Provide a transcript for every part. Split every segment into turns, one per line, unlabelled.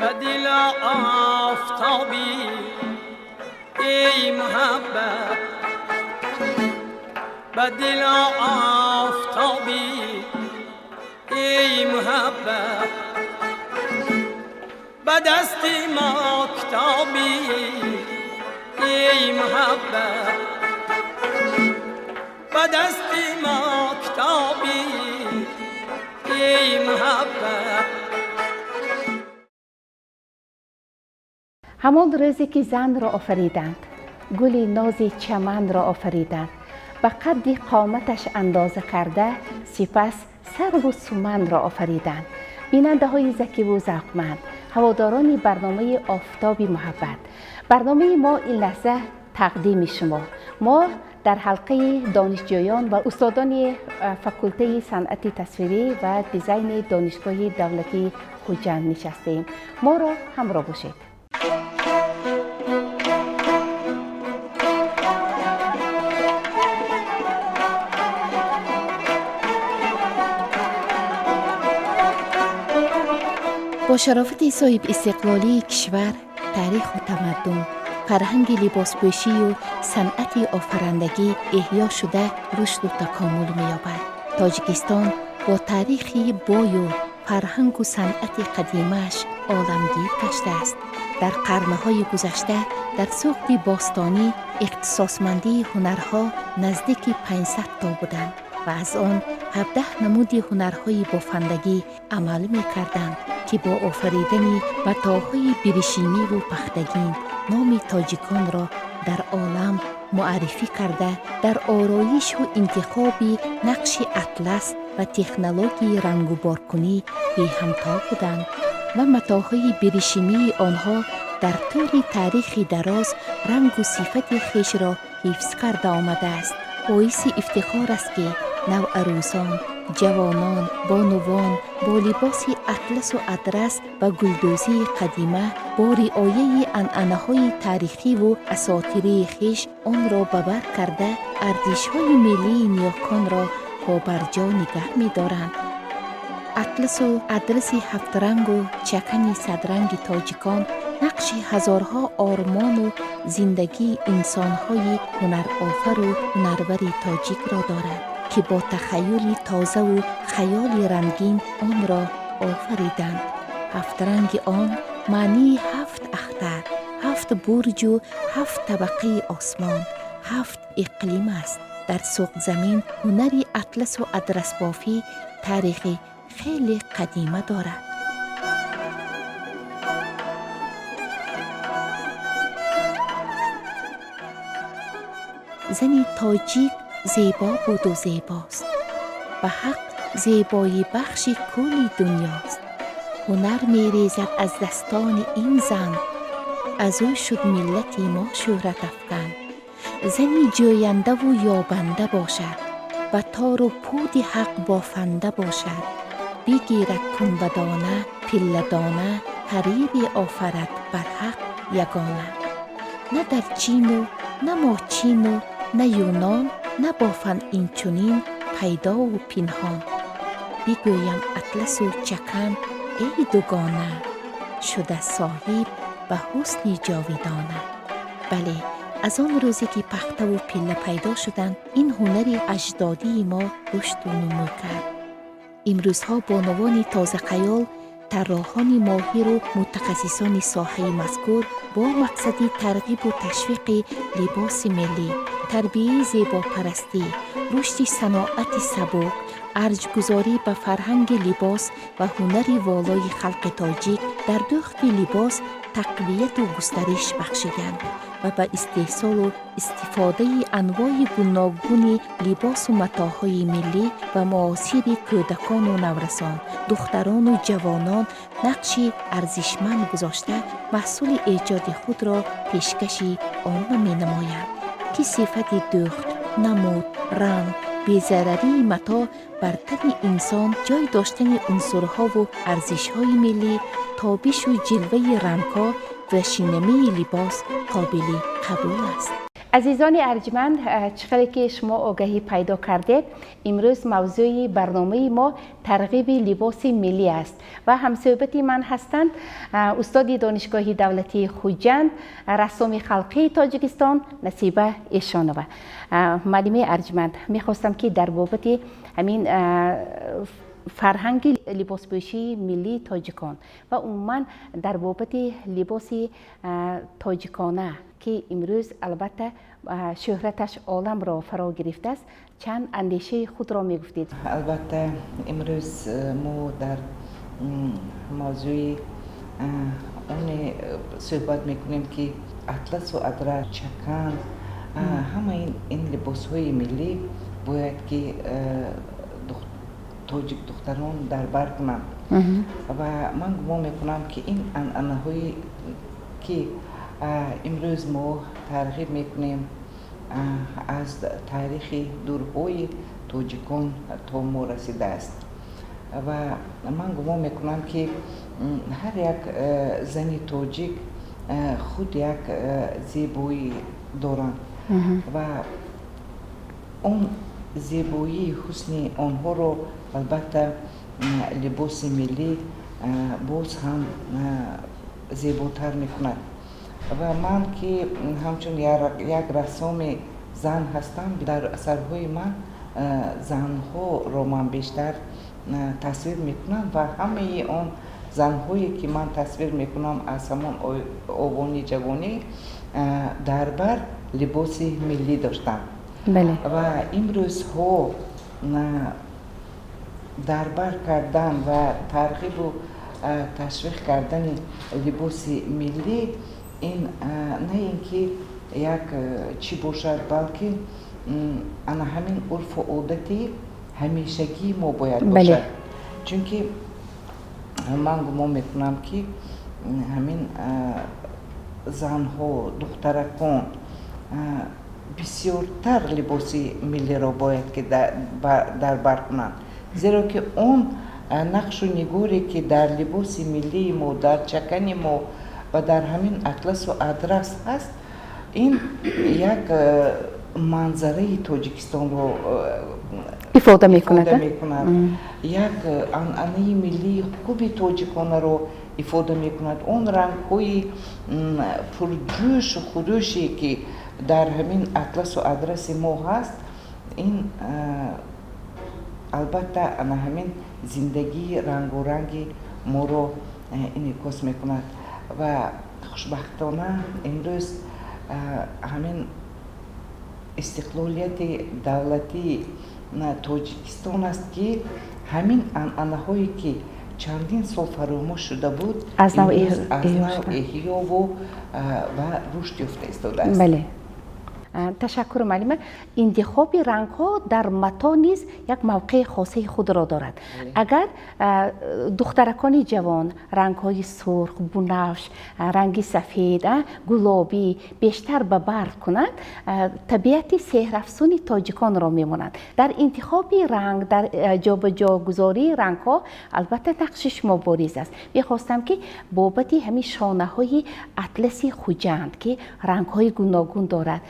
به دل آفتابی ای محبت، به دل آفتابی ای محبت، به دست ما کتابی ای محبت، به دست ما کتابی ای محبت.
Ҳамон рӯзе ки занро офариданд, гули нози чаманро офариданд, ба қадди қоматаш андоза карда, сипас сарву суманро офариданд. Бинандаҳои закиву завқманд, ҳаводорони барномаи Офтоби муҳаббат, барномаи мо ин лаҳза тақдими шумо. Мо дар ҳалқаи донишҷӯён ва устодони факултаи санъати тасвирӣ ва дизайни Донишгоҳи давлатии Хуҷанд нишастаем. Моро ҳамроҳ бошед.
Бо шарофати соҳибистиқлолии кишвар, таъриху тамаддун, фарҳанги либоспӯшию санъати офарандагӣ эҳё шуда, рушду такомул меёбад. Тоҷикистон бо таърихи бою фарҳангу санъати қадимааш оламгир гаштааст. Дар қарнҳои гузашта дар Суғди бостонӣ ихтисосмандии ҳунарҳо наздики 500 то буданд ва аз он 17 намуди ҳунарҳои бофандагӣ амал мекарданд, ки бо офаридани матоъҳои биришимиву пахтагин номи тоҷиконро дар олам муаррифӣ карда, дар ороишу интихоби нақши атлас ва технологияи рангуборкунӣ беҳамто буданд ва матоъҳои биришимии онҳо дар тӯли таърихи дароз рангу сифати хешро ҳифз карда омадааст. Боиси ифтихор аст, ки навъарӯсон, ҷавонон, бонувон бо либоси атласу адрас ва гулдӯзии қадима, бо риояи анъанаҳои таърихиву асотирии хеш онро ба бар карда, арзишҳои миллии ниёконро побарҷо нигаҳ медоранд. Атласу адраси ҳафтрангу чакани садранги тоҷикон нақши ҳазорҳо ормону зиндагии инсонҳои ҳунарофару ҳунарвари тоҷикро дорад, ки бо тахаюли тозаву хаёли рангин онро офариданд. Ҳафтранги он маънии ҳафт ахтар, ҳафт бурҷу ҳафт табақаи осмон, ҳафт иқлим аст. Дар Суғдзамин ҳунари атласу адрасбофӣ таърихи хеле қадима дорад. Зани тоҷик зебо буду зебост, ба ҳақ зебои бахши кулли дунёст. Ҳунар мерезад аз дастони ин зан, аз ӯ шуд миллати мо шӯҳратафкан. Зани ҷӯяндаву ёбанда бошад, ба тору пуди ҳақ бофанда бошад. Бигирад пунбадона, пилладона, ҳарире офарад бар ҳақ ягона. На дар Чину на Мочину на Юнон набофанд инчунин пайдову пинҳон. Бигӯям атласу чакан, эй дугона, шуда соҳиб ба ҳусни ҷовидона. Бале, аз он рӯзе ки пахтаву пилла пайдо шуданд, ин ҳунари аҷдодии мо рушду нумӯ кард. Имрӯзҳо бонувони тозақаёл, тарроҳони моҳиру мутахассисони соҳаи мазкур бо мақсади тарғибу ташвиқи либоси миллӣ, тарбияи зебопарастӣ, рушди саноати сабук, арҷгузорӣ ба фарҳанги либос ва ҳунари волои халқи тоҷик дар дӯхти либос тақвияту густариш бахшиданд ва ба истеҳсолу истифодаи анвои гуногуни либосу матоъҳои миллӣ ва муосири кӯдакону наврасон, духтарону ҷавонон нақши арзишманд гузошта, маҳсули эҷоди худро пешкаши омма менамоянд, ки сифати дӯхт, намуд, ранг, безарарии матоъ бар тани инсон, ҷой доштани унсурҳову арзишҳои миллӣ, тобишу ҷилваи рангҳо ва шинамии либос қобили қабул аст.
Азизони арҷманд, чӣ хеле ки шумо огаҳӣ пайдо кардед, имрӯз мавзӯи барномаи мо тарғиби либоси миллӣ аст ва ҳамсӯҳбати ман ҳастанд устоди Донишгоҳи давлатии Хуҷанд, рассоми халқии Тоҷикистон Насиба Эшонова. Муаллимаи арҷманд, мехостам, ки дар бобати ҳамин фарҳанги либоспӯшии миллии тоҷикон ва умуман дар бобати либоси тоҷикона, ки имрӯз албатта шӯҳраташ оламро фаро гирифтааст, чанд андешаи худро мегуфтед.
Албатта, имрӯз мо дар мавзӯи оне суҳбат мекунем, ки атласу адрас, чакан, ҳамаи ин либосҳои миллӣ бояд ки тоҷик духтарон дар бар кунанд. Ва ман гумон мекунам, ки ин анъанаҳое ки имрӯз мо тарғиб мекунем, аз таърихи дурҳои тоҷикон то мо расидааст. Ва ман гумон мекунам, ки ҳар як зани тоҷик худ як зебоӣ доранд ва он зебоии ҳусни онҳоро албатта либоси миллӣ боз ҳам зеботар мекунад. Ва ман, ки ҳамчун як рассоми зан ҳастам, дар асарҳои ман занҳоро ман бештар тасвир мекунам ва ҳамаи он занҳое, ки ман тасвир мекунам, аз ҳамон овони ҷавонӣ дар бар либоси миллӣ доштанд. Ва имрӯзҳо дар бар кардан ва тарғибу ташвиқ кардани либоси миллӣ ин на ин ки як чӣ бошад, балки ана ҳамин урфу одати ҳамешагии мо бояд бошад, чунки ман гумон мекунам, ки ҳамин занҳо, духтаракон бисёртар либоси миллиро бояд ки дар бар кунанд, зеро ки он нақшу нигоре, ки дар либоси миллии мо, дар чакани мо ва дар ҳамин атласу адрас ҳаст, ин як манзараи Тоҷикистонро
ифода мекунад.
Мекунад, як анъанаи миллии хуби тоҷиконаро ифода мекунад. Он рангҳои пурҷӯшу хурӯше, ки дар ҳамин атласу адраси мо ҳаст, ин албатта ана ҳамин зиндагии рангоранги моро инъикос мекунад. Ва хушбахтона имрӯз ҳамин истиқлолияти давлатии Тоҷикистон аст, ки ҳамин анъанаҳое, ки чандин сол фаромӯш шуда буд,
аз нав
эҳёву ва рушд ёфта истодааст.
Бале, ташаккур, муаллима. Интихоби рангҳо дар мато низ як мавқеи хосаи худро дорад. Агар духтаракони ҷавон рангҳои сурх, бунафш, ранги сафед, гулобӣ бештар ба бар кунанд, табиати сеҳрафсуни тоҷиконро мемонанд. Дар интихоби ранг, дар ҷобаҷогузории рангҳо албатта нақши шумо бориз аст. Мехостам, ки бобати ҳамин шонаҳои атласи Хуҷанд, ки рангҳои гуногун дорад,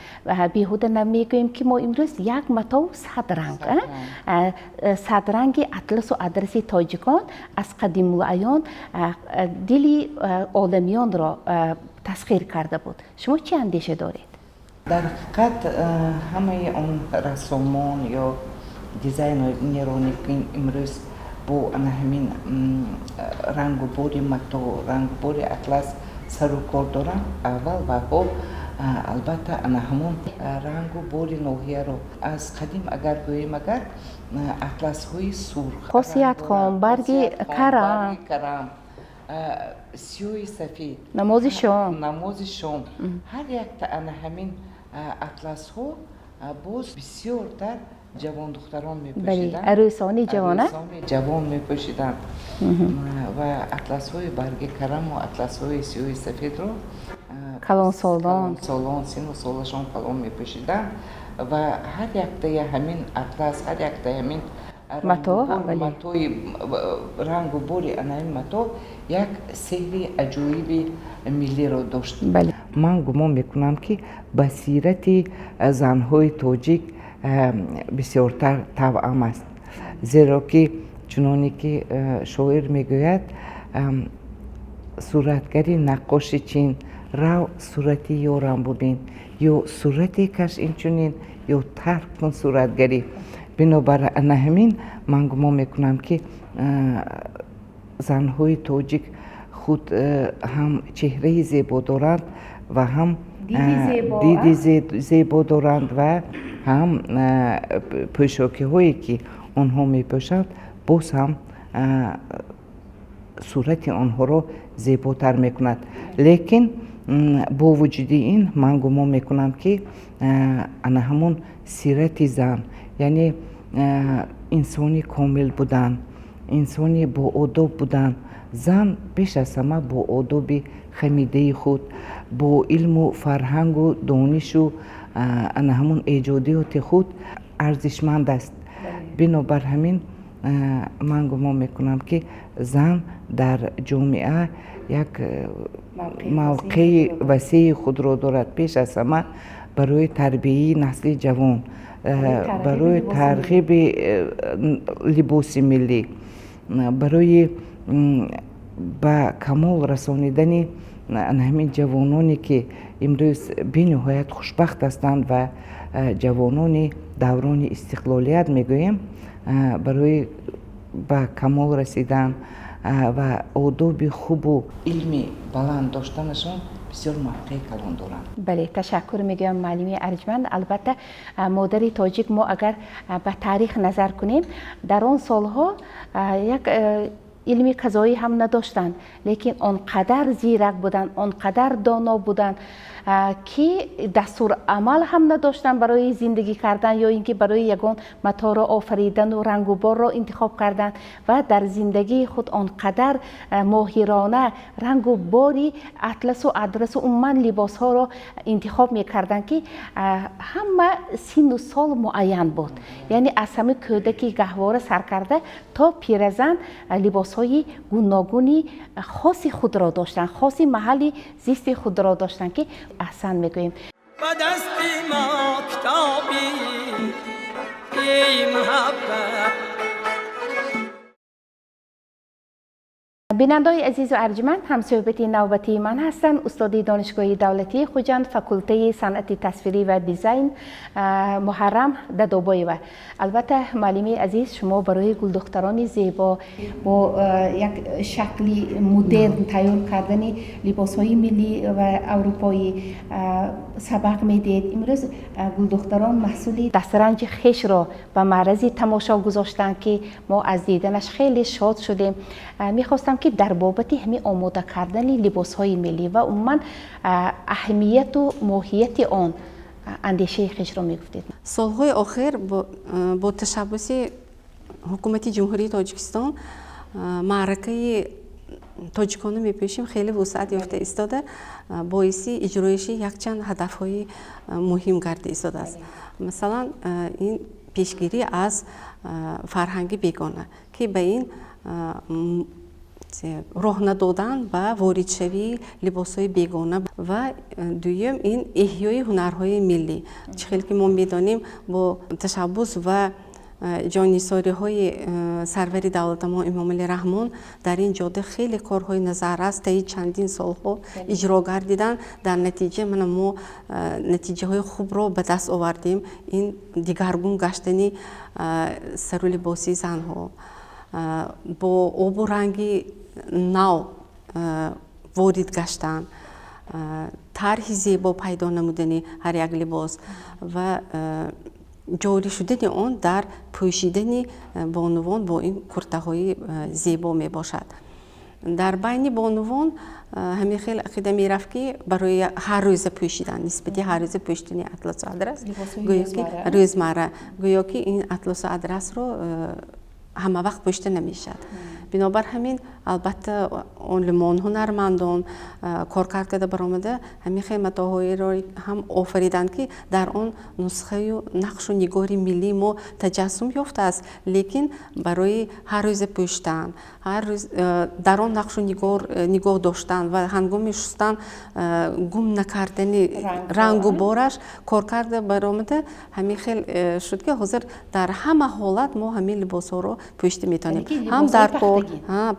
беҳуда намегӯем, ки мо имрӯз як матову 100 ранг, садранги атласу адраси тоҷикон аз қадимулайём дили оламиёнро тасхир карда буд. Шумо чӣ андеша доред?
Дар ҳақиқат, ҳамаи он рассомон ё дизайнероне, ки имрӯз бо ана ҳамин рангу бори мато, рангу бори атлас сару кор доранд, аввал ваҳо албатта ана ҳамон рангу бори ноҳияро аз қадим агар гӯем, агар атласҳои сурх,
хосиятхон, барги карам,
карам, сиёҳи сафед,
намози шом,
намози шом, ҳар якта ана ҳамин атласҳо боз бисёртар ҷавондухтарон мепӯшиданд.
Арӯсони ҷавон.
Арӯсони ҷавон мепӯшиданд ва атласҳои барги караму атласҳои сиёҳи сафедро
калонсолон,
солон, сину солашон калон мепӯшиданд. Ва ҳар яктаи ҳамин атлас, ҳар яктаи ҳамин
мато,
матои рангу бори ана ҳамин мато як сеҳри аҷоиби миллиро дошт. Ман гумон мекунам, ки ба сирати занҳои тоҷик бисёртар тавъам аст, зеро ки чуноне ки шоир мегӯяд: «Суратгари наққоши чин, рав, сурати ёрам бубин, ё сурате каш инчунин, ё тарк кун суратгарӣ». Бинобар ана ҳамин ман гумон мекунам, ки занҳои тоҷик худ ҳам чеҳраи зебо доранд ва ҳам диди зебо доранд ва ҳам пӯшокиҳое, ки онҳо мепӯшанд, боз ҳам сурати онҳоро зеботар мекунад. Лекин бо вуҷуди ин ман гумон мекунам, ки ана ҳамон сирати зан, яъне инсони комил будан, инсони боодоб будан, зан пеш аз ҳама бо одоби хамидаи худ, бо илму фарҳангу донишу ана ҳамон эҷодиёти худ арзишманд аст. Бинобар ҳамин ман гумон мекунам, ки зан дар ҷомеа як мавқеи васеи худро дорад, пеш аз ҳама барои тарбияи насли ҷавон, барои тарғиби либоси миллӣ, барои ба камол расонидани ҳамин ҷавононе, ки имрӯз бениҳоят хушбахт ҳастанд ва ҷавонони даврони истиқлолият мегӯем, барои ба камол расидан ва одоби хубу илми баланд доштанашон бисёр мавқеи калон доранд.
Бале, ташаккур мегӯям, муаллими арҷманд. Албатта, модари тоҷик, мо агар ба таърих назар кунем, дар он солҳо як илми казоӣ ҳам надоштанд, лекин он қадар зирак буданд, он қадар доно буданд, ки дастурамал ҳам надоштанд барои зиндагӣ кардан ё ин ки барои ягон маторо офаридану рангу борро интихоб кардан, ва дар зиндагии худ он қадар моҳирона рангу бори атласу адрасу умуман либосҳоро интихоб мекарданд, ки ҳама синну сол муайян буд, яъне аз ҳамин кӯдаки гаҳвора сар карда то пиразан либосҳои гуногуни хоси худро доштанд, хоси маҳалли зисти худро доштанд, ки аҳсан мегӯем.
Ба дасти мо китобӣ, эй муҳаббат.
Бинандаои азизу арҷманд, ҳамсӯҳбати навбатии ман ҳастанд устоди Донишгоҳи давлатии Хуҷанд, факултаи санъати тасвирӣ ва дизайн Муҳаррам Дадобоева. Албатта, муаллими азиз, шумо барои гулдухтарони зебо бо як шакли модерн тайёр кардани либосҳои миллӣ ва аврупоӣ сабақ медиҳед. Имрӯз гулдухтарон маҳсули дастранҷи хешро ба маърази тамошо гузоштанд, ки мо аз диданаш хеле шод шудем. Мехостам, ки дар бобати ҳамин омода кардани либосҳои миллӣ ва умуман аҳамияту моҳияти он андешаи хешро мегуфтед.
Солҳои охир бо ташаббуси ҳукумати Ҷумҳурии Тоҷикистон маъракаи тоҷикона мепӯшем хеле вусъат ёфта истода, боиси иҷроиши якчанд ҳадафҳои муҳим гарда истодааст. Масалан, ин пешгирӣ аз фарҳанги бегона, ки ба ин роҳ надодан ба воридшавии либосҳои бегона, ва дуюм ин эҳёи ҳунарҳои миллӣ. Чӣ хел ки мо медонем, бо ташаббус ва ҷоннисориҳои сарвари давлатамон Эмомалӣ Раҳмон дар ин ҷода хеле корҳои назаррас таи чандин солҳо иҷро гардиданд. Дар натиҷа мана мо натиҷаҳои хубро ба даст овардем: ин дигаргун гаштани сару либоси занҳо, бо обу ранги нав ворид гаштан, тарҳи зебо пайдо намудани ҳар як либос ва ҷорӣ шудани он дар пӯшидани бонувон бо ин куртаҳои зебо мебошад. Дар байни бонувон ҳамин хел ақида мерафт, ки барои ҳар рӯза пӯшидан, нисбати ҳар рӯза пӯшидани атласу адрас, гӯё ки рӯзмарра, гӯё ки ин атласу адрасро ҳама вақт пӯшида намешавад. Бинобар ҳамин, албатта, Олимон, ҳунармандон коркард карда баромада, ҳамин хел матоъҳоеро ҳам офариданд, ки дар он нусхаю нақшу нигори миллии мо таҷассум ёфтааст, лекин барои ҳар рӯза пӯшидан, ҳар рӯз дар он нақшу нигор нигоҳ доштан ва ҳангоми шустан гум накардани рангу бораш кор карда баромада. Ҳамин хел шуд, ки ҳозир дар ҳама ҳолат мо ҳамин либосҳоро пӯшида метавонем, ҳам дар кор,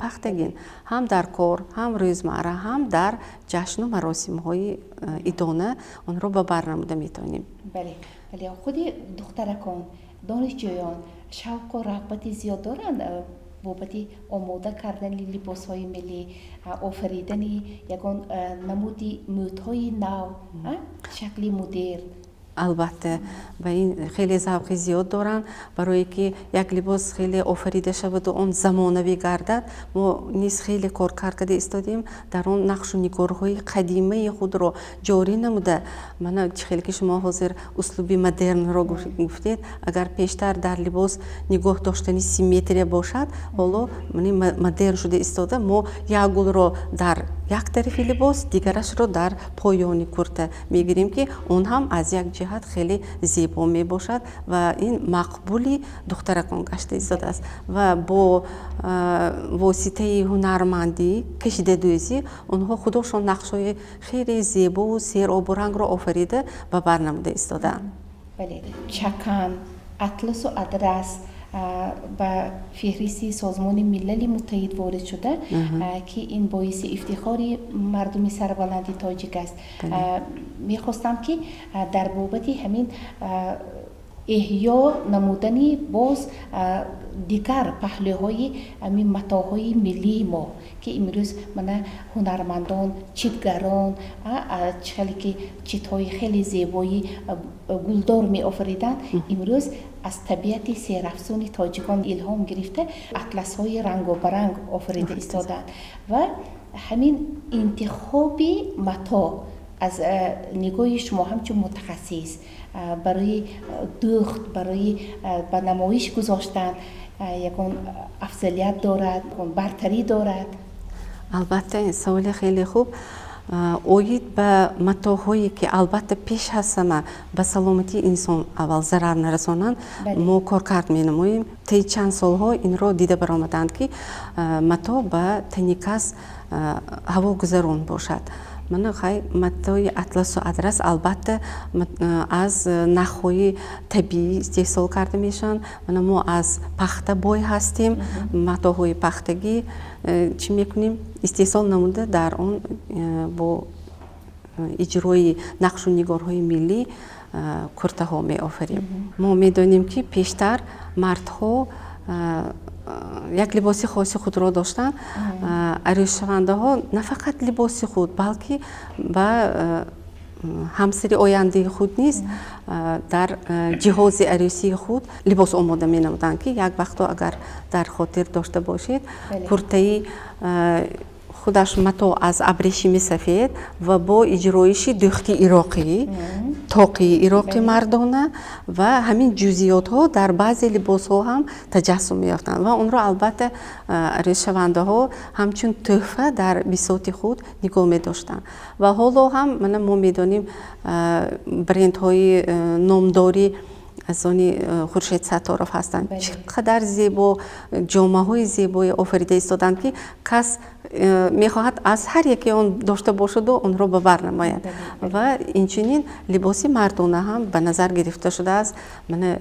пахтагин, ҳам дар кор, ҳам рӯзмарра, ҳам дар ҷашну маросимҳои идона онро ба бар намуда метавонем.
Бале, бале, худи духтаракон, донишҷӯён шавқу рағбати зиёд доранд бобати омода кардани либосҳои миллӣ, офаридани ягон намуди мӯдҳои нав, шакли модерн?
Албатта, ба ин хеле завқи зиёд доранд. Барое ки як либос хеле офарида шаваду он замонавӣ гардад, мо низ хеле коркард карда истодем, дар он нақшу нигорҳои қадимаи худро ҷорӣ намуда. Мана, чӣ хеле ки шумо ҳозир услуби модернро гуфтед, агар пештар дар либос нигоҳ доштани симметрия бошад, ҳоло модерн шуда истода, мо як гулро дар як тарафи либос, дигарашро дар поёни курта мегирем, ки он ҳам аз як ҷиҳат хеле зебо мебошад ва ин мақбули духтаракон гашта истодааст. Ва бо воситаи ҳунармандӣ, кашидадӯзӣ онҳо худошон нақшҳои хеле зебову серобурангро офарида ба бар намуда истодаанд.
Бале, чакан, атласу адрас ба феҳристи Созмони Милали Муттаҳид ворид шуда, ки ин боиси ифтихори мардуми сарбаланди тоҷик аст. Мехостам, ки дар бобати ҳамин эҳё намудани боз дигар паҳлӯҳои ҳамин матоъҳои миллии мо, ки имрӯз мана ҳунармандон, читгарон чӣ хеле ки читҳои хеле зебои гулдор меофариданд, имрӯз аз табиати серафзуни тоҷикон илҳом гирифта, атласҳои рангобаранг офарида истодаанд, ва ҳамин интихоби матоъ аз нигоҳи шумо ҳамчун мутахассис барои дӯхт, барои ба намоиш гузоштан ягон афзалият дорад, бартарӣ дорад?
Албатта, саволи хеле хуб. Оид ба матоъҳое, ки албатта пеш аз ҳама ба саломатии инсон аввал зарар нарасонанд, мо коркард менамоем. Таи чанд солҳо инро дида баромаданд, ки матоъ ба тани кас ҳавогузарон бошад. Мана, хай, матои атласу адрас албатта аз нахҳои табиӣ истеҳсол карда мешаванд. Мана, мо аз пахта бой ҳастем, матоъҳои пахтагӣ чӣ мекунем, истеҳсол намуда, дар он бо иҷрои нақшу нигорҳои миллӣ куртаҳо меофарем. Мо медонем, ки пештар мардҳо як либоси хоси худро доштанд. Арӯсшавандаҳо на фақат либоси худ, балки ба ҳамсари ояндаи худ низ дар ҷиҳози арӯсии худ либос омода менамуданд, ки як вақто, агар дар хотир дошта бошед, куртаи худаш матоъ аз абрешими сафед ва бо иҷроиши дӯхти ироқӣ, тоқии ироқи мардона, ва ҳамин ҷузъиётҳо дар баъзе либосҳо ҳам таҷассум меёфтанд ва онро албатта арӯсшавандаҳо ҳамчун тӯҳфа дар бисоти худ нигоҳ медоштанд. Ва ҳоло ҳам мана мо медонем, брендҳои номдори аз они Хуршед Сатторов ҳастанд, чӣ қадар зебо ҷомаҳои зебое офарида истоданд, ки кас мехоҳад аз ҳар яке он дошта бошаду онро ба бар намояд. Ва инчунин либоси мардона ҳам ба назар гирифта шудааст. Мана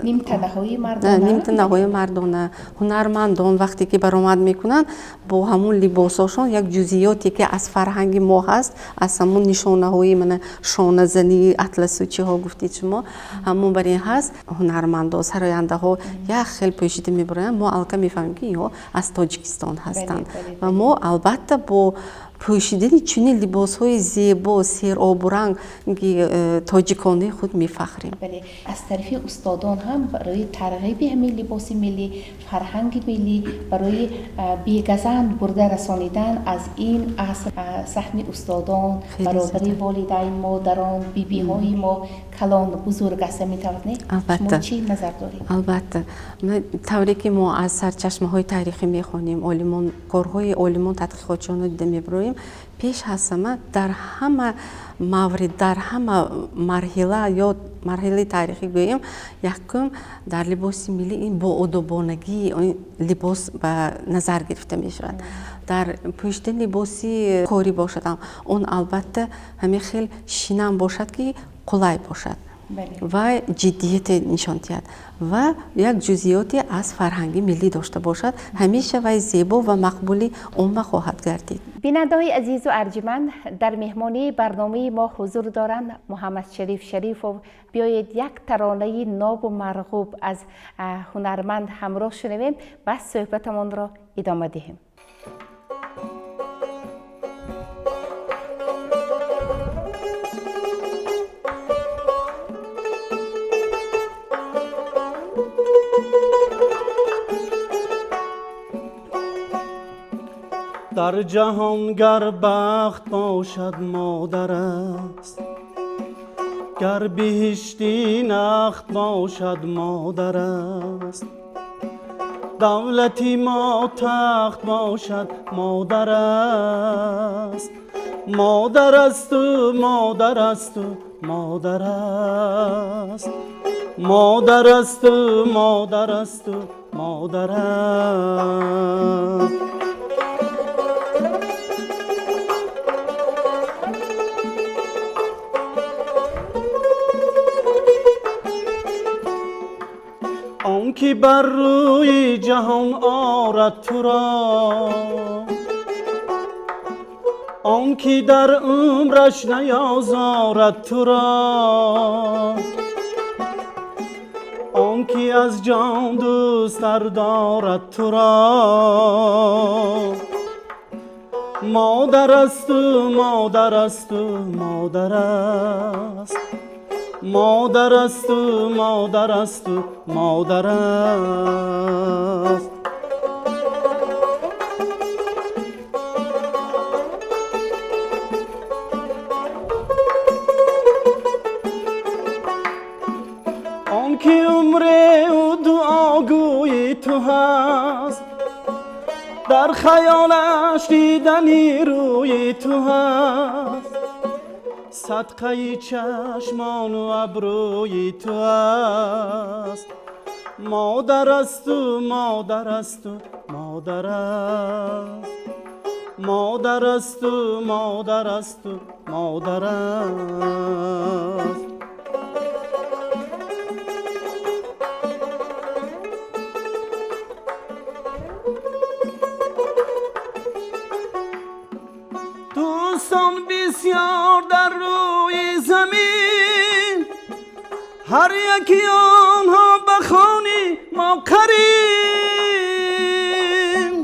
нимтанаҳои мардона, ҳунармандон вақте ки баромад мекунанд, бо ҳамун либосҳошон як ҷузъиёте, ки аз фарҳанги мо ҳаст, аз ҳамун нишонаҳои, мана, шоназании атласу чиҳо гуфтед шумо, ҳамун бар ин ҳаст. Ҳунармандо, сарояндаҳо як хел пӯшида мебароянд, мо аллакай мефаҳмем, ки инҳо аз Тоҷикистон ҳастанд. Ва мо албатта бо Пӯшидани чунин либосҳои зебо, серобуранги тоҷиконаи худ мефахрем.
Бале, аз тарафи устодон ҳам барои тарғиби ҳамин либоси миллӣ, фарҳанги миллӣ, барои бегазанд бурда расонидан аз ин аср саҳми устодон баробари волидайн, модарон, бибиҳои мо калон бузург аст, метавонед, не?
Албатта.
Шумо чӣ назар доред?
Албатта, тавре ки мо аз сарчашмаҳои таърихӣ мехонем, олимон, корҳои олимон, тадқиқотчиёнро дида мебароем, пеш аз ҳама дар ҳама маврид, дар ҳама марҳила ё марҳилаи таърихӣ гӯем, якум дар либоси миллӣ ин боодобонагии либос ба назар гирифта мешавад. Дар пӯшидани либоси корӣ бошад ҳам, он албатта ҳамин хел шинам бошад, ки қулай бошад ва ҷиддияте нишон диҳад ва як ҷузъиёте аз фарҳанги миллӣ дошта бошад, ҳамеша вай зебо ва мақбули омма хоҳад гардид.
Бинандаҳои азизу арҷуманд, дар меҳмонии барномаи мо ҳузур доранд Муҳаммадшариф Шарифов. Биёед, як таронаи нобу марғуб аз ҳунарманд ҳамроҳ шунавем ва суҳбатамонро идома диҳем.
Дар ҷаҳон гар бахт бошад, модар аст, гар биҳишти нахт бошад, модар аст, давлати мо тахт бошад, модар аст, модар асту, модар асту, модар аст, модар асту, модар асту, модар аст. Он ки бар рӯи ҷаҳон орад туро, он ки дар умраш наёзорад туро, он ки аз ҷон дӯсттар дорад туро, модар асту, модар асту, модар аст, модар асту, модар асту, модар аст. Он ки умре ӯ дуогӯи ту ҳаст, дар хаёлаш дидани рӯи ту ҳаст, садқаи чашмону абрӯи ту аст, модар асту, модар асту, модар аст, модар асту, модар асту, модар аст. Дӯстон бисёр дар рӯи замин, ҳар яки онҳо ба хони мо қарин.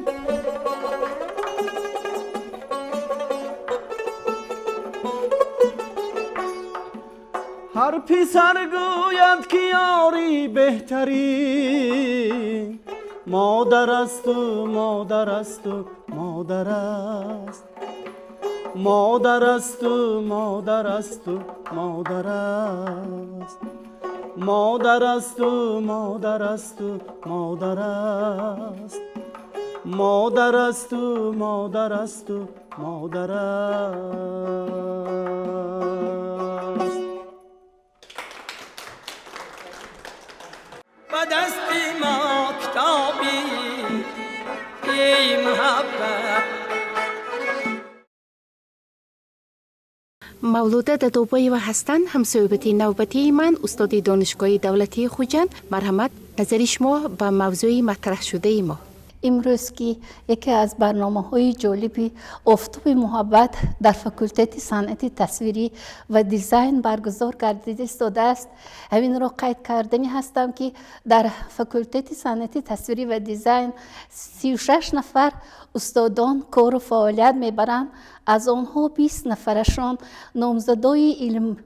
Ҳар писар гӯяд, ки ёри беҳтарин модар асту, модар асту, модар аст, модар асту, модар асту, модар аст, модар асту, модар асту, модар аст, модар асту, модар асту, модар аст.
Ба дасти мо китоби эй муҳаббат.
Мавлуда Дадобоева ҳастанд ҳамсӯҳбати навбатии ман, устоди Донишгоҳи давлатии Хуҷанд. Марҳамат, назари шумо ба мавзӯи матраҳшудаи мо.
Имрӯз ки яке аз барномаҳои ҷолиби Офтоби муҳаббат дар факултети санъати тасвирӣ ва дизайн баргузор гардида истодааст, ҳаминро қайд карданӣ ҳастам, ки дар факултети санъати тасвирӣ ва дизайн 36 нафар устодон кору фаъолият мебаранд. Аз онҳо 20 нафарашон номзадои илм,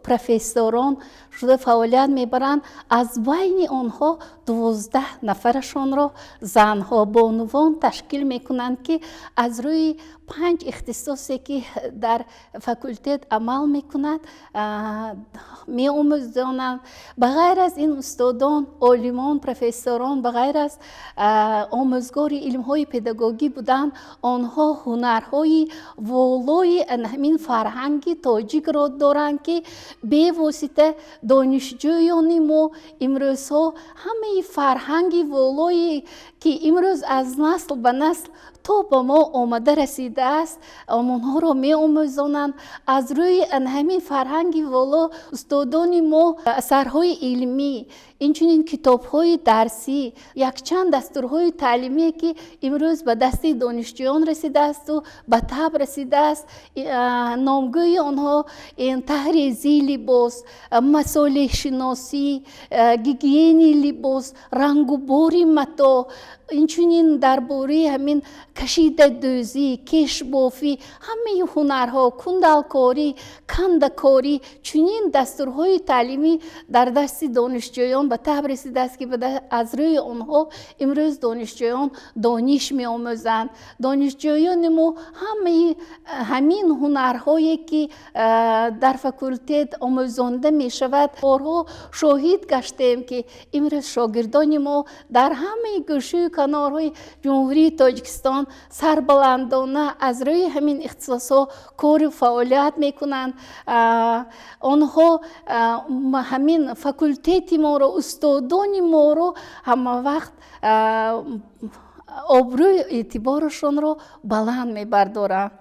профессорон шуда фаъолият мебаранд. Аз байни онҳо 12 нафарашонро занҳо, бонувон ташкил мекунанд, ки аз рӯи панҷ ихтисосе, ки дар факултет амал мекунад, меомӯзонанд. Ба ғайр аз ин, устодон, олимон, профессорон, ба ғайр аз омӯзгори илмҳои педагогӣ буданд, онҳо ҳунарҳои волои ҳамин фарҳанги тоҷикро доранд, ки бевосита донишҷӯёни мо имрӯзҳо ҳамаи фарҳанги волое, ки имрӯз аз насл ба насл то ба мо омада расидааст, онҳоро меомӯзонанд. Аз рӯи ҳамин фарҳанги воло устодони мо асарҳои илмӣ, инчунин китобҳои дарсӣ, якчанд дастурҳои таълимие, ки имрӯз ба дасти донишҷӯён расидаасту ба таб расидааст, номгӯи онҳо таҳрезии либос, масолеҳшиносӣ, гигиени либос, рангубори матоъ, инчунин дар бораи ҳамин кашидадӯзӣ, кешбофӣ, ҳамаи ҳунарҳо, кундалкорӣ, кандакорӣ, чунин дастурҳои таълимӣ дар дасти донишҷӯён ба таб расидааст, ки аз рӯи онҳо имрӯз донишҷӯён дониш меомӯзанд. Донишҷӯёни мо ҳамаи ҳамин ҳунарҳое, ки дар факултет омӯзонда мешавад, борҳо шоҳид гаштем, ки имрӯз шогирдони мо дар ҳамаи гӯшаю канорҳои Ҷумҳурии Тоҷикистон сарбаландона аз рӯи ҳамин ихтисосҳо кору фаъолият мекунанд. Онҳо ҳамин факултети моро, устодони моро ҳамавақт обрӯю эътиборашонро баланд мебардоранд.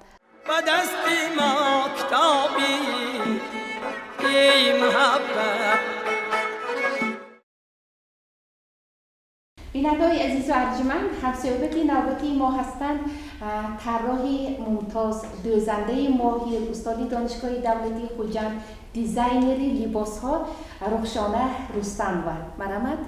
Ба дасти мо китоби эй муҳаббат.
Бинандаҳои азизу арҷманд, ҳамсӯҳбати навбатии мо ҳастанд тарроҳи мумтоз, дӯзандаи моҳир, устоди Донишгоҳи давлатии Хуҷанд, дизайнери либосҳо Рухшона Рустамова. Марҳамат,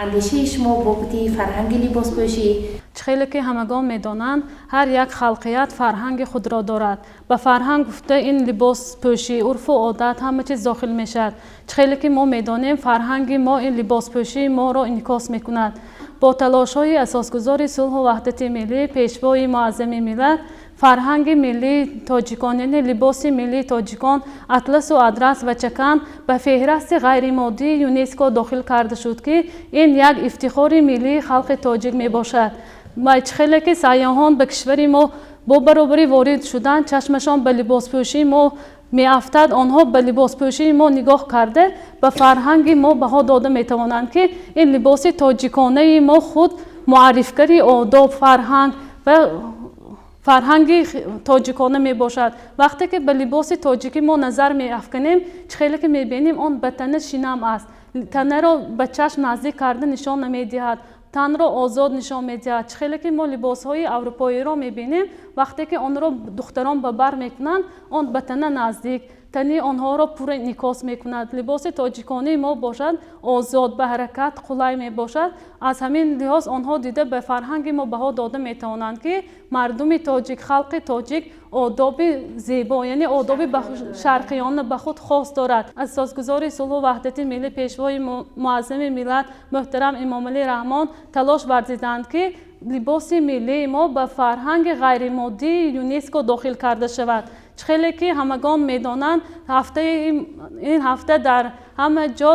андешаи шумо бобати фарҳанги либоспӯшӣ?
Чӣ хеле ки ҳамагон медонанд, ҳар як халқият фарҳанги худро дорад. Ба фарҳанг гуфта ин либоспӯшӣ, урфу одат, ҳама чиз дохил мешавад. Чӣ хеле ки мо медонем, фарҳанги мо ин либоспӯшии моро инъикос мекунад. Бо талошҳои асосгузори сулҳу ваҳдати миллӣ, пешвои муаззами миллат, фарҳанги миллии тоҷикон, яъне либоси миллии тоҷикон, атласу адрас ва чакан ба феҳрасти ғайримоддии ЮНЕСКО дохил карда шуд, ки ин як ифтихори миллии халқи тоҷик мебошад. Ва чӣ хеле ки сайёҳон ба кишвари мо бо баробарӣ ворид шуданд, чашмашон ба либоспӯшии мо меафтад, онҳо ба либоспӯшии мо нигоҳ карда ба фарҳанги мо баҳо дода метавонанд, ки ин либоси тоҷиконаи мо худ муаррифгари одоб, фарҳанг ва фарҳанги тоҷикона мебошад. Вақте ки ба либоси тоҷикӣ мо назар меафканем, чӣ хеле ки мебинем, он ба тана шинам аст, танаро ба чашм наздик карда нишон намедиҳад, танро озод нишон медиҳад. Чӣ хеле ки мо либосҳои аврупоиро мебинем, вақте ки онро духтарон ба бар мекунанд, он ба тана наздик, тани онҳоро пурра инъикос мекунад. Либоси тоҷиконии мо бошад озод, ба ҳаракат қулай мебошад. Аз ҳамин лиҳоз онҳо дида ба фарҳанги мо баҳо дода метавонанд, ки мардуми тоҷик, халқи тоҷик одоби зебо, яъне одоби шарқиёна ба худ хос дорад. Асосгузори сулҳу ваҳдати миллӣ, пешвои муаззами миллат муҳтарам Эмомалӣ Раҳмон талош варзиданд, ки либоси миллии мо ба фарҳанги ғайримоддии ЮНЕСКО дохил карда шавад. Чӣ хеле ки ҳамагон медонанд, ин ҳафта дар ҳама ҷо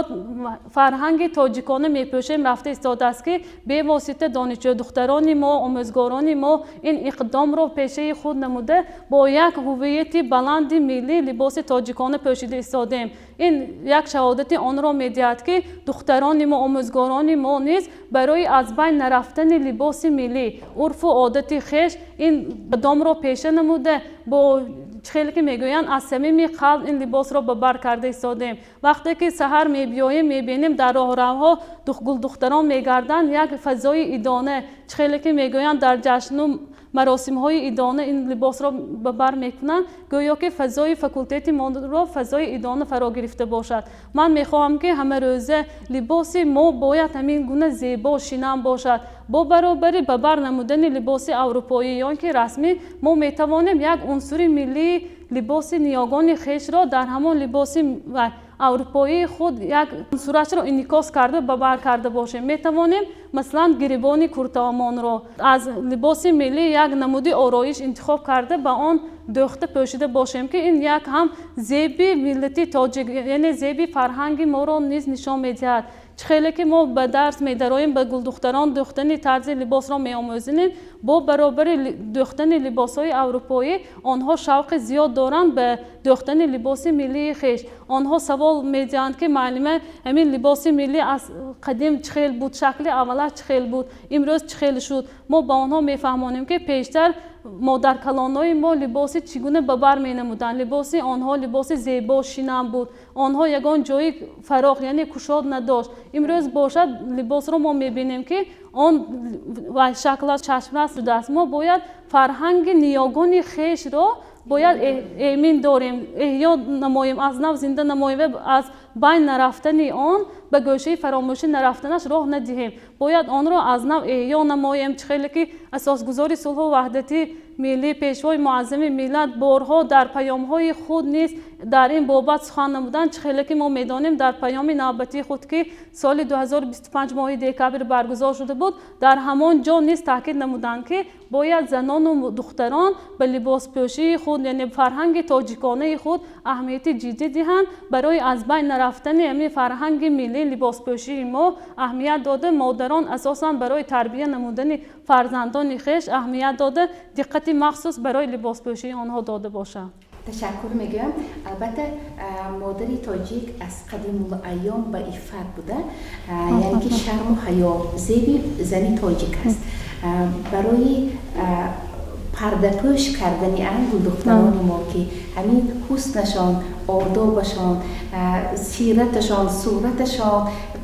фарҳанги тоҷикона мепӯшем рафта истодааст, ки бевосита донишҷӯ духтарони мо, омӯзгорони мо ин иқдомро пешаи худ намуда бо як ҳувияти баланди миллӣ либоси тоҷикона пӯшида истодем. Ин як шаҳодати онро медиҳад, ки духтарони мо, омӯзгорони мо низ барои аз байн нарафтани либоси миллӣ, урфу одати хеш ин иқдомро пеша намуда бо чӣ хеле ки мегӯянд, аз самими қалб ин либосро ба бар карда истодем. Вақте ки саҳар мебиёем, мебинем дар роҳравҳо гулдухтарон мегарданд, як фазои идона, чӣ хеле ки мегӯянд, дар ҷашну Маросимҳои идона ин либосро ба бар мекунанд, гӯё ки фазои факултети моро фазои идона фаро гирифта бошад. Ман мехоҳам, ки ҳамарӯза либоси мо бояд ҳамин гуна зебо, шинам бошад. Бо баробари ба бар намудани либоси аврупоӣ ё ки расмӣ, мо метавонем як унсури миллии либоси ниёгони хешро дар ҳамон либоси аврупоии худ як унсурашро инъикос карда, ба бар карда бошем. Метавонем, масалан, гирибони куртаомонро аз либоси миллӣ як намуди ороиш интихоб карда, ба он дӯхта пӯшида бошем, ки ин як ҳам зеби миллати тоҷик, яъне зеби фарҳанги моро низ нишон медиҳад. Чӣ хеле ки мо ба дарс медароем, ба гулдухтарон дӯхтани тарзи либосро меомӯзонем, бо баробари дӯхтани либосҳои аврупоӣ онҳо шавқи зиёд доранд ба дӯхтани либоси миллии хеш. Онҳо савол медиҳанд, ки муаллима, ҳамин либоси миллӣ аз қадим чӣ хел буд, шакли аввалаш чӣ хел буд, имрӯз чӣ хел шуд? Мо ба онҳо мефаҳмонем, ки пештар модаркалонҳои мо либоси чӣ гуна ба бар менамуданд. Либоси онҳо либоси зебо, шинам буд, онҳо ягон ҷои фароғ, яъне кушод надошт. Имрӯз бошад, либосро мо мебинем, ки он шаклаш чашмрас шудааст. Мо бояд фарҳанги ниёгони хешро бояд эмин дорем, эҳё намоем, аз нав зинда намоем ва аз байн нарафтани он, ба гӯшаи фаромӯшӣ нарафтанаш роҳ надиҳем. Бояд онро аз нав эҳё намоем. Чӣ хеле ки асосгузори сулҳу ваҳдати миллӣ, Пешвои муаззами миллат борҳо дар паёмҳои худ низ дар ин бобат сухан намуданд. Чӣ хеле ки мо медонем, дар паёми навбатии худ, ки соли 2025 моҳи декабр баргузор шуда буд, дар ҳамон ҷо низ таъкид намуданд, ки бояд занону духтарон ба либоспӯшии худ, яъне фарҳанги тоҷиконаи худ аҳамияти ҷиддӣ диҳанд. Барои аз байн нарафтани ҳамин фарҳанги миллии либоспӯшии мо аҳамият дода, модарон асосан барои тарбия намудани фарзандони хеш аҳамият дода, диққати махсус барои либоспӯшии онҳо дода бошанд.
Ташаккур мегӯям. Албатта, модари тоҷик аз қадимулайём ба иффат буда, яъне ки шарму ҳаё зеби зани тоҷик аст. Барои пардапӯш кардани ан гулдухтарони мо, ки ҳамин ҳуснашон, одобашон, сираташон, сураташон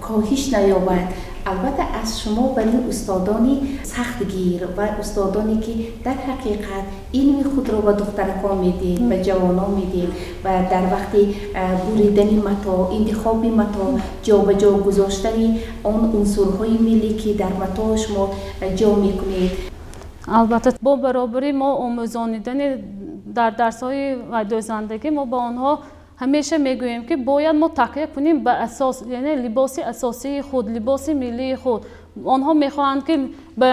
коҳиш наёбад, албатта, аз шумо барин устодони сахтгир ва устодоне, ки дар ҳақиқат илми худро ба духтаракон медиҳед, ба ҷавонон медиҳед ва дар вақти буридани мато, интихоби мато, ҷобаҷо гузоштани он унсурҳои миллӣ, ки дар матоъ шумо ҷо мекунед.
Албатта, бо баробари мо омӯзонидани дар дарсҳои дӯзандагӣ, мо ба онҳо ҳамеша мегӯем, ки бояд мо такя кунем ба асос, яъне либоси асосии худ, либоси миллии худ. Онҳо мехоҳанд, ки ба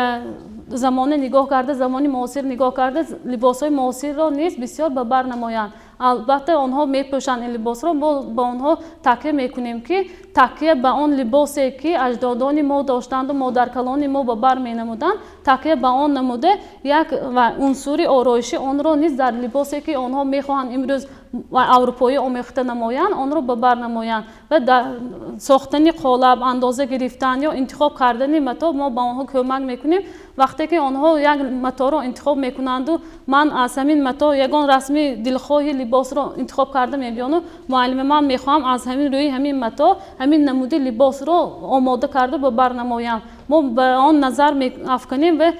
замона нигоҳ карда, замони муосир нигоҳ карда, либосҳои муосирро низ бисёр ба бар намоянд. Албатта, онҳо мепӯшанд ин либосро. Мо ба онҳо такя мекунем, ки такя ба он либосе, ки аҷдодони мо доштанду модаркалони мо ба бар менамуданд, такя ба он намуда, як унсури ороишӣ онро низ дар либосе, ки онҳо мехоҳанд имрӯз аврупоӣ омехта намоянд, онро ба бар намоянд. Ва дар сохтани қолаб, андоза гирифтан ё интихоб кардани матоъ мо ба онҳо кӯмак мекунем. Вақте ки онҳо як матоъро интихоб мекунанду ман аз ҳамин матоъ ягон расми дилхоҳи либосро интихоб карда мебиёну муаллима, ман мехоҳам аз ҳамин рӯи ҳамин матоъ ҳамин намуди либосро омода карда ба бар намоям, мо ба он назар меафканем ва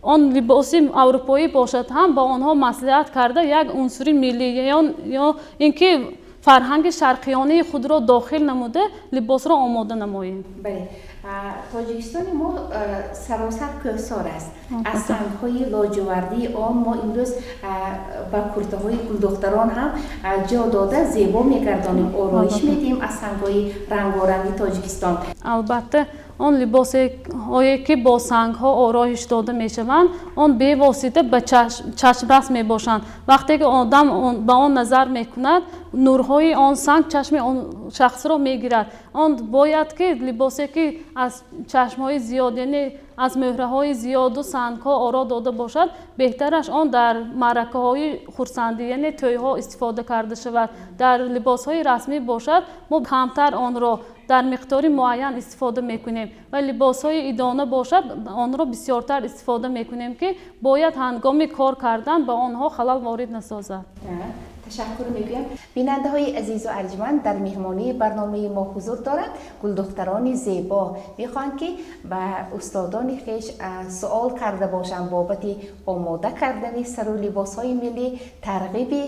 он либоси аврупоӣ бошад ҳам, ба онҳо маслиҳат карда, як унсури миллӣ ё ин ки фарҳанги шарқиёнаи худро дохил намуда, либосро омода намоем.
Бале, Тоҷикистони мо саросар кӯҳсор аст. Аз сангҳои лоҷувардии он мо имрӯз ба куртаҳои гулдухтарон ҳам ҷо дода, зебо мегардонем, ороиш медиҳем аз сангҳои рангоранги Тоҷикистон.
Албатта, он либосҳое, ки бо сангҳо ороиш дода мешаванд, он бевосита ба чашмрас мебошанд. Вақте ки одам ба он назар мекунад, нурҳои он санг чашми он шахсро мегирад. Он бояд ки либосе, ки аз чашмҳои зиёд, яъне аз мӯҳраҳои зиёду сангҳо оро дода бошад, беҳтараш он дар маъракаҳои хурсандӣ, яъне тӯйҳо истифода карда шавад. Дар либосҳои расмӣ бошад, мо камтар онро дар миқдори муайян истифода мекунем ва либосҳои идона бошад, онро бисёртар истифода мекунем, ки бояд ҳангоми кор кардан ба онҳо халал ворид насозад.
Ташаккур мегӯям. Бинандаҳои азизу арҷманд, дар меҳмонии барномаи мо ҳузур доранд гулдухтарони зебо. Мехоҳанд, ки ба устодони Ҳамкорони хеш суол карда бошанд бобати омода кардани сару либосҳои миллӣ, тарғиби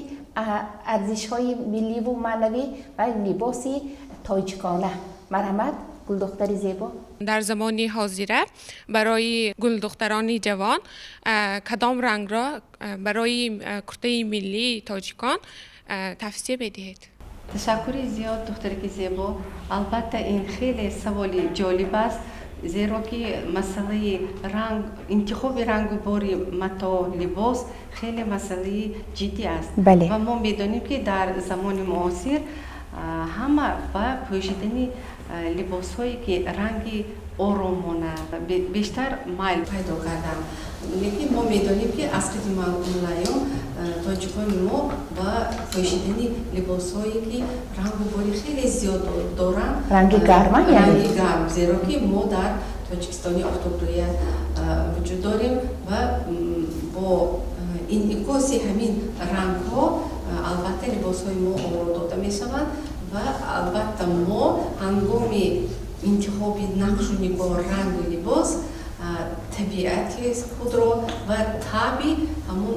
арзишҳои милливу маънавӣ ва либоси тоҷикона. Марҳамат, гулдухтари зебо.
Дар замони ҳозира барои гулдухтарони ҷавон кадом рангро барои куртаи миллии тоҷикон тавсия медиҳед?
Ташаккури зиёд, духтараки зебо. Албатта, ин хеле саволи ҷолиб аст, зеро ки масъалаи ранг, интихоби рангу бори матоъ, либос хеле масъалаи ҷиддӣ аст. Ва мо медонем, ки дар замони муосир ҳама ба пӯшидани либосҳое, ки ранги оромона, бештар майл пайдо карданд. Лекин мо медонем, ки аз қадимулайём тоҷикони мо ба пӯшидани либосҳое, ки рангу бори хеле зиёд доранд,
ранги гарма.
Ранги гарм, зеро ки мо дар Тоҷикистони офтобрӯя вуҷуд дорем ва бо инъикоси ҳамин рангҳо албатта либосҳои мо оро дода мешаванд. Ва албатта мо ҳангоми интихоби нақшу нигор, рангу либос табиати худро ва таби ҳамун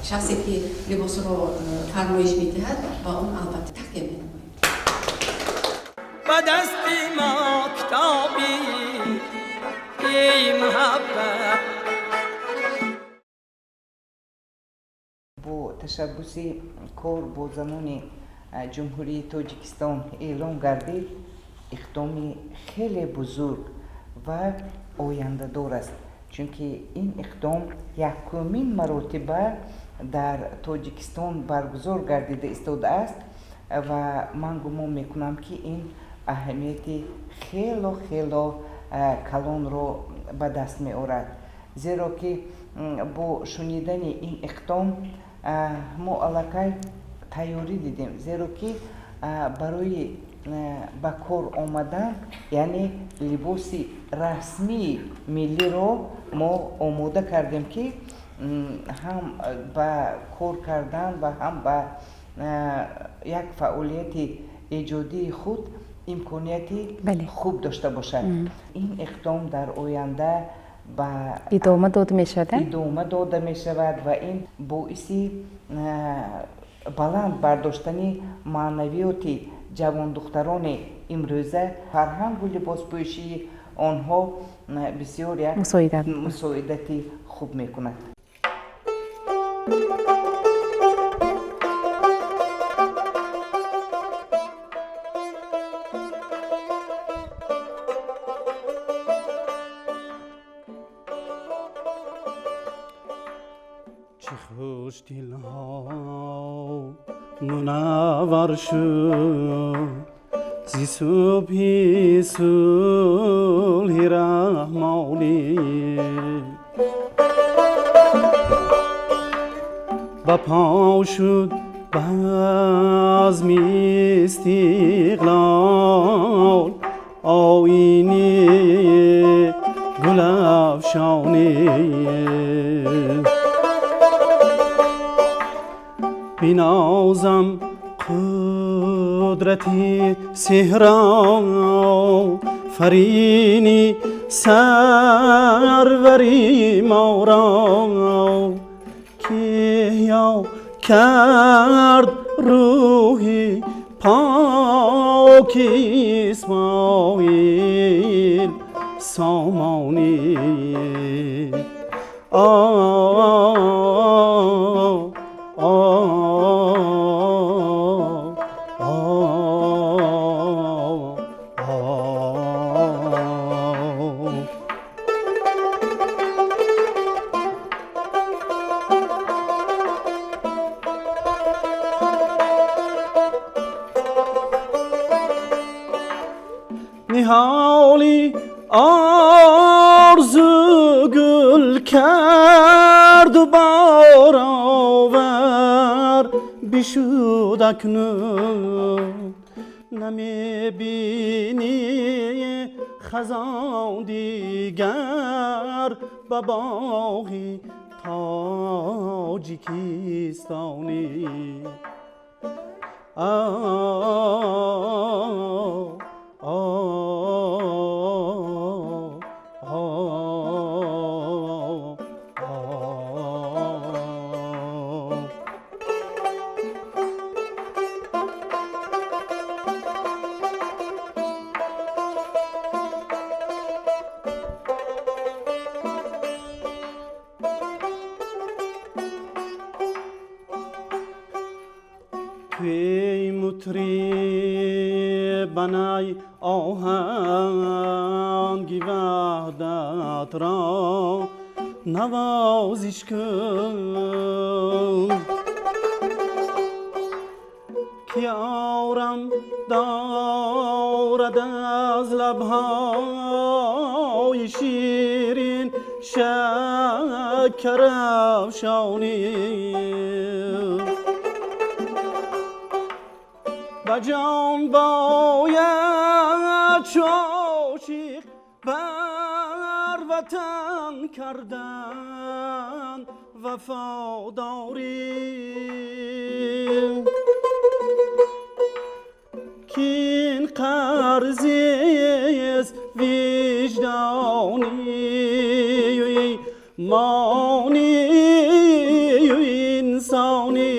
шахсе, ки либосро фармоиш медиҳад, ба он албатта такя менамоем.
Ба дасти мо китоби эй муҳаббат.
Бо ташаббуси кор бо занони Ҷумҳурии Тоҷикистон эълон гардид, иқдоми хеле бузург ва ояндадор аст, чунки ин иқдом якумин маротиба дар Тоҷикистон баргузор гардида истодааст ва ман гумон мекунам, ки ин аҳамияти хело хело калонро ба даст меорад, зеро ки бо шунидани ин иқдом мо аллакай тайёрӣ дидем, зеро ки барои ба кор омадан, яъне либоси расмии миллиро мо омода кардем, ки ҳам ба кор кардан ва ҳам ба як фаъолияти эҷодии худ имконияти хуб дошта бошад. Ин иқдом дар оянда ба
идома дода мешавад.
Идома дода мешавад ва ин боиси баланд бардоштани маънавиёти ҷавондухтарони имрӯза, фарҳангу либоспӯшии онҳо бисёр як мусоидати хуб мекунад.
Чӣ хуш дилҳо мунаввар шуд зи субҳи сулҳи раҳмонӣ, ба по шуд базми истиқлол, оини гулафшонӣ. Бинозам қудрати сеҳрофарини сарвари моро, ки эҳё кард рӯҳи поки Исмоил Сомонӣ. Ниҳоли орзу гул карду баровар бишуд, акнун намебинӣ хазон дигар ба боғи тоҷикистонӣ. Туи мутриб банай оҳанги ваҳдатро навозиш кун, ки орам дорад аз лабҳои ширин шакарафшонӣ. Ба ҷон бояд чу ошиқ бар ватан кардан вафодорӣ, ки ин қарзист виҷдонию имонию инсонӣ.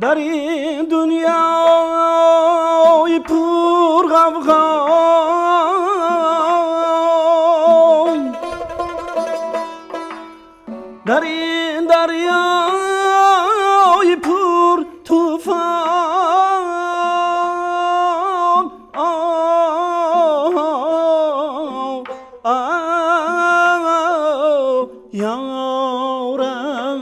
Дар ин дунёи пурғавғо, дар ин дарёи пуртӯфон, ёрам,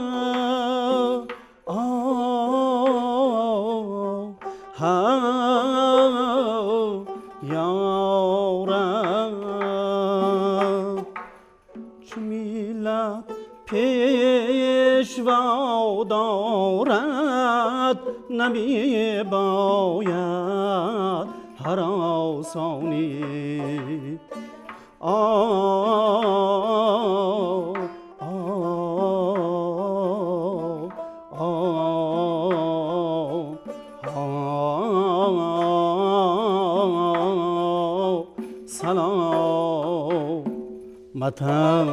ёрам, чу миллат пешво дорад, намебояд ҳаросонӣ. Саломатам.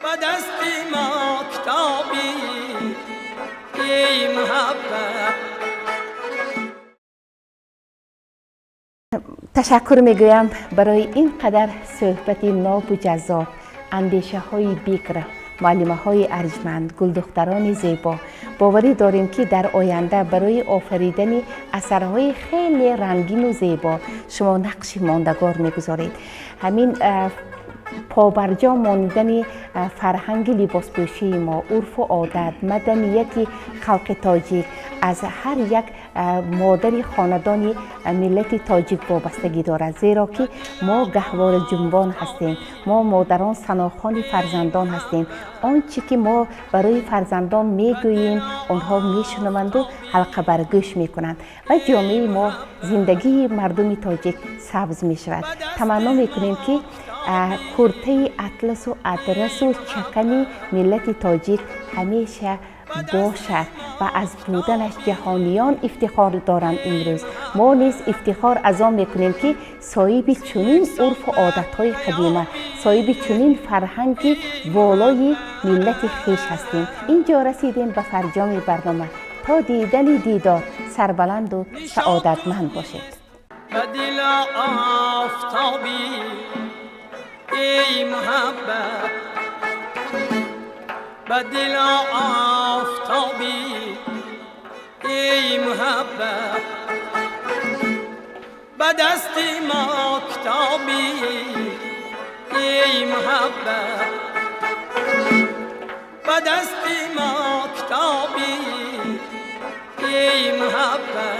Ба дасти мо китобӣ, эй муҳаббат.
Ташаккур мегӯям барои ин қадар суҳбати нобу ҷаззоб, андешаҳои бикр, муаллимаҳои арҷманд, гулдухтарони зебо. Боварӣ дорем, ки дар оянда барои офаридани асарҳои хеле рангину зебо шумо нақши мондагор мегузоред. Ҳамин побарҷо монидани фарҳанги либоспӯшии мо, урфу одат, маданияти халқи тоҷик аз ҳар як модари хонадони миллати тоҷик вобастагӣ дорад, зеро ки мо гаҳвораҷунбон ҳастем, мо модарон санохони фарзандон ҳастем. Он чӣ ки мо барои фарзандон мегӯем, онҳо мешунаванду ҳалқабаргӯш мекунанд ва ҷомеаи мо, зиндагии мардуми тоҷик сабз мешавад. Таманно мекунем, ки куртаи атласу адрасу чакани миллати тоҷик ҳамеша бошад ва аз буданаш ҷаҳониён ифтихор доранд. Имрӯз мо низ ифтихор аз он мекунем, ки соҳиби чунин урфу одатҳои қадима, соҳиби чунин фарҳанги волои миллати хеш ҳастем. Ин ҷо расидем ба фарҷоми барнома. То дидани дидор сарбаланду саодатманд бошед.
Ба дил офтобӣ, эй муҳаббат, ба дил офтобӣ, эй муҳаббат, ба дасти мо китобӣ, эй муҳаббат, ба дасти мо китобӣ, эй муҳаббат.